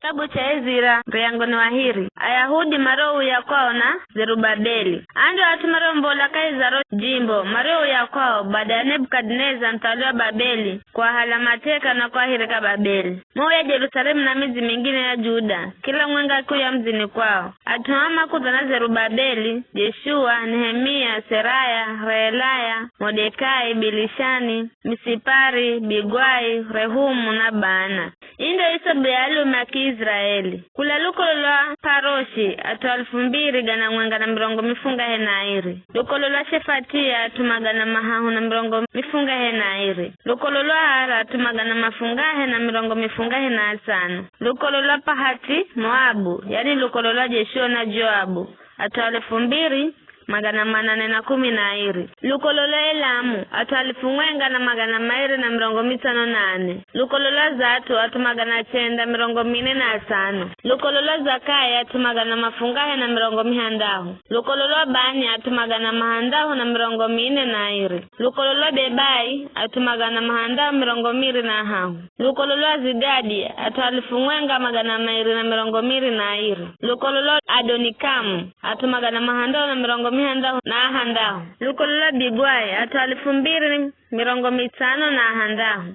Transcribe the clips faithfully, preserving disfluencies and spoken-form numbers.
Kitabu cha Ezira, muriyangoni wa hiri. Ayahudi mariouya kwao na Zerubabeli. Aa ndo at'u mariombola kahi za ro jimbo mariouya kwao bada ya Nebukadineza muthawali wa Babeli kuahala mateka na kuahirika Babeli. Mouya Jerusalemu na midzi mingine ya Juda, kila mwenga akiuya mudzini kwao. At'u aa makudza na Zerubabeli, Jeshua, Nehemia, Seraya, Reelaya, Modekai, Bilishani, Misipari, Bigwai, Rehumu na Baana. Ii ndo isabu ya alume a Kiiziraeli. Kula lukolo lwa Paroshi, at'u alifu mbiri gana mwenga na mirongo mifungahe na airi. Lukolo lwa Shefatia, at'u magana mahahu na mirongo mifungahe na airi. Lukolo lwa Ara, at'u magana mafungahe na mirongo mifungahe na atsano. Lukolo lwa Pahati Moabu, yani lukolo lwa Jeshua na Joabu, at'u alifu mbiri magana manane na kumi na airi. Lukolo lwa Elamu, at'u alifu mwenga na magana mairi na mirongo mitsano na ane. Lukolo lwa Zatu, at'u magana chenda mirongo mine na atsano. Lukolo lwa Zakai, at'u magana mafungahe na mirongo mihandahu. Lukolo lwa Bani, at'u magana mahandahu na mirongo mine na airi. Lukolo lwa Bebai, at'u magana mahandahu mirongo miri na ahahu. Lukolo lwa Zigadi, at'u alifu mwenga magana mairi na mirongo miri na airi. Lukolo lwa Adonikamu, at'u magana mahandahu na mirongo mihandahu na ahandahu. Lukolo lwa Bigwai, at'u alifu mbiri mirongo mitsano na ahandahu.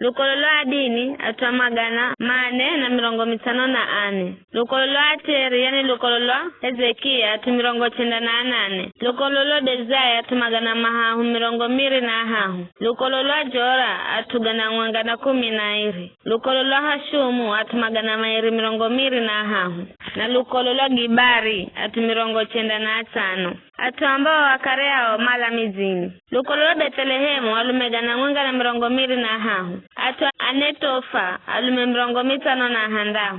Lukolo lwa Adini, at'u a magana mane na mirongo mitsano na ane. Lukolo lwa Ateri, yani lukolo lwa Hezekia, at'u mirongo chenda na anane. Lukolo lwa Bezai, at'u magana mahahu mirongo miri na ahahu. Lukolo lwa Jora, at'u gana mwenga na kumi na airi. Lukolo lwa Hashumu, at'u magana mairi mirongo miri na ahahu. Na lukolo lwa Gibari, at'u mirongo chenda na atsano. At'u ambao akare ao mala midzini. Lukolo lwa Bethelehemu, alume gana mwenga na mirongo miri na ahahu. At'u a Netofa, alume mirongo mitsano na ahandahu.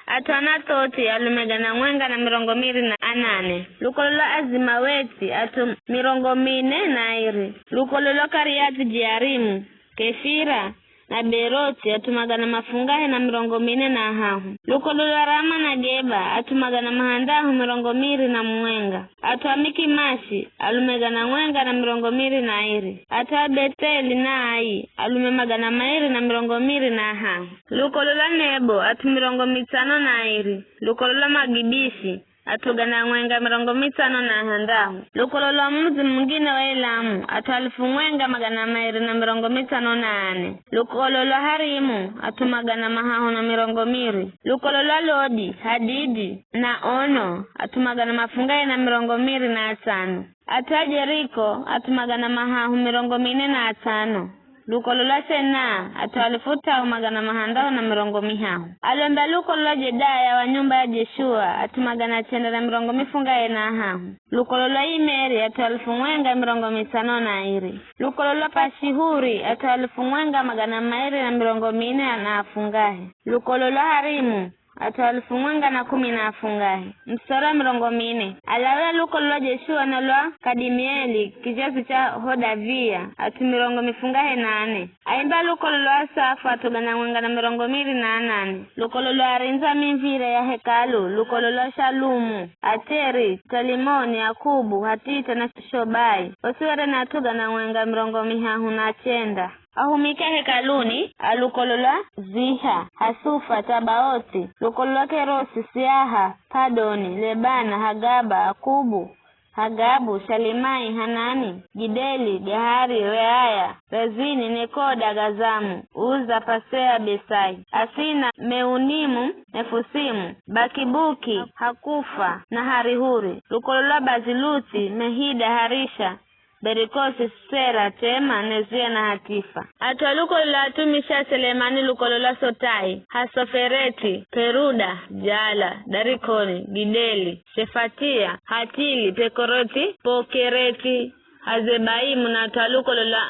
At'u a Anathothi, alume gana mwenga na mirongo miri na anane. Lukolo lwa Azimaweti, at'u mirongo mine na airi. Lukolo lwa Kariathi Jearimu, Kefira, na Beerothi, at'u magana mafungahe na mirongo mine na ahahu. Lukolo lwa Rama na Geba, at'u magana mahandahu mirongo miri na mumwenga. At'u a Mikimashi, alume gana mwenga na mirongo miri na airi. At'u a Betheli na Ai, alume magana mairi na mirongo miri na ahahu. Lukolo lwa Nebo, at'u mirongo mitsano na airi. Lukolo lwa Magibishi, at'u gana mwenga mirongo mitsano na ahandahu. Lukolo lwa mudzi mungine wa Elamu, at'u alifu mwenga magana mairi na mirongo mitsano na ane. Lukolo lwa Harimu, at'u magana mahahu na mirongo miri. Lukolo lwa Lodi, Hadidi, na Ono, at'u magana mafungahe na mirongo miri na atsano. At'u a Jeriko, at'u magana mahahu mirongo mine na atsano. Lukolo lwa Senaa, at'u alifu t'ahu magana mahandahu na mirongo mihahu. Alombe a lukolo lwa Jedaya wa nyumba ya Jeshua, at'u magana chenda na mirongo mifungahe na ahahu. Lukolo lwa Imeri, at'u alifu mwenga mirongo mitsano na airi. Lukolo lwa Pashihuri, at'u alifu mwenga magana mairi na mirongo mine na afungahe. Lukolo lwa Harimu, at'u alifu mwenga na kumi na afungahe. Mstari wa mirongo mine. Alawi a lukolo lwa Jeshua na lwa Kadimieli, kizhazi cha Hodavia, at'u mirongo mifungahe na ane. Aimba lukolo lwa Asafu, at'u gana mwenga na mirongo miri na anane. Lukolo lwa arindzi a mimvire ya Hekalu, lukolo lwa Shalumu, Ateri, Telimoni, Akubu, Hatita na Shobai, osi were na at'u gana mwenga mirongo mihahu na chenda. Ahumiki a Hekaluni, a lukolo lwa Ziha, Hasufa, Tabaothi, lukolo lwa Kerosi, Siaha, Padoni, Lebana, Hagaba, Akubu, Hagabu, Shalimai, Hanani, Gideli, Gahari, Reaya, Rezini, Nekoda, Gazamu, Uza, Pasea, Besai, Asina, Meunimu, Nefusimu, Bakibuki, Hakufa, na Harihuri, lukolo lwa Baziluthi, Mehida, Harisha, Berikosi, Sera, Tema, Nezia na Hatifa. At'u a lukolo lwa atumishi a Selemani, lukolo lwa Sotai, Hasofereti, Peruda, Jala, Darikoni, Gideli, Shefatia, Hatili, Pekoroti, Pokereti, Hazebaimu na at'u a lukolo lwa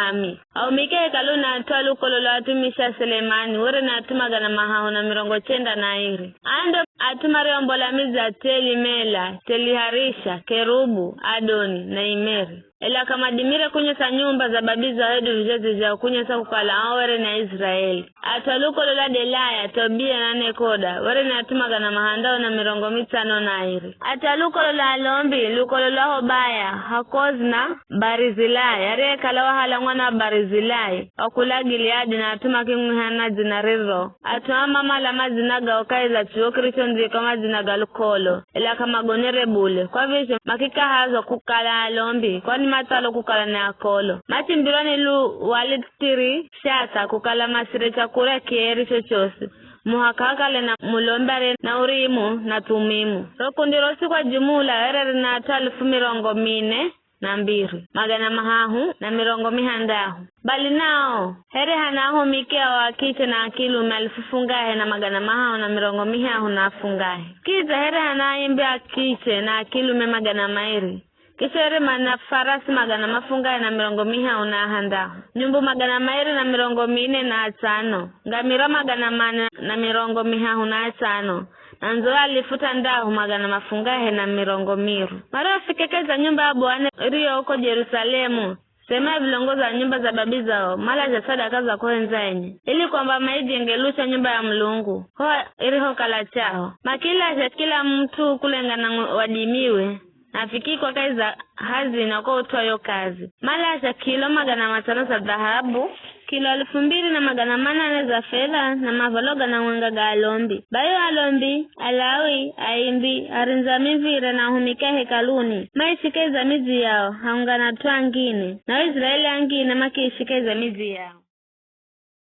Ami. Ahumiki a Hekaluni na at'u a lukolo lwa atumishi a Selemani, were na at'u magana mahahu na mirongo chenda na airi. Aa ndo at'u mariombola midzi ya Teli Mela, Teli Harisha, Kerubu, Adoni, na Imeri. ela k'amadimire kunyesa nyumba za babi zao hedu vizhazi zhao kunyesa kukala ao were ni Aiziraeli. At'u a lukolo lwa Delaya, Tobia na Nekoda were ni at'u magana mahandao na mirongo mitsano na airi. At'u a lukolo lwa Alombi, lukolo lwa Hobaya, Hakozi na Barizilai, ariyekala wahala mwana wa Barizilai wa kula Gileadi, na at'u makimwiha na dzina riro. At'u aa mamala madzina gao kahi za chuwo kirichondzikwa madzina ga lukolo, ela k'amagonere bule. Kwa vizho makikahazwa kukala alombi, kwani matsalo kukala ni akolo. Machimbirwa ni lu walitiri shata kukala masire chakurya kieri chochosi, muhaka akale na mulombi arye na Urimu na Thumimu. Ro kundi rosi kwa jumula here rina at'u alifu mirongo mine na mbiri, magana mahahu na mirongo mihandahu. Bali nao, here hana ahumiki ao a kiche na a kilume alifu fungahe na magana mahahu na mirongo mihahu na afungahe. Kidza here hana aimbi a kiche na a kilume magana mairi. Kisha here mana farasi magana mafungahe na mirongo mihahu na ahandahu, nyumbu magana mairi na mirongo mine na atsano, ngamira magana mane na mirongo mihahu na atsano, na ndzo alifu tandahu magana mafungahe na mirongo miru. Marihofikekeza nyumba ya Bwana iriyo uko Jerusalemu, sehemu ya vilongozi wa nyumba za babi zao, malazha sadaka za kuhendza enye, ili kwamba maijenge lucha nyumba ya Mulungu, ho irihokala chaho. Makilazha kila mut'u kulengana na wadimiwe, na vikikwa kahi za hazina kwa ut'u wa yo kazi. Malazha kilo magana matsano za dhahabu, kilo alifu mbiri na magana manane za fedha, na mavalo gana mwenga ga alombi. Bai o alombi, Alawi, aimbi, arindzi a mivire na ahumiki a hekaluni, maishika iza midzi yao, haungana at'u angine, na Aiziraeli angine makiishika iza midzi yao.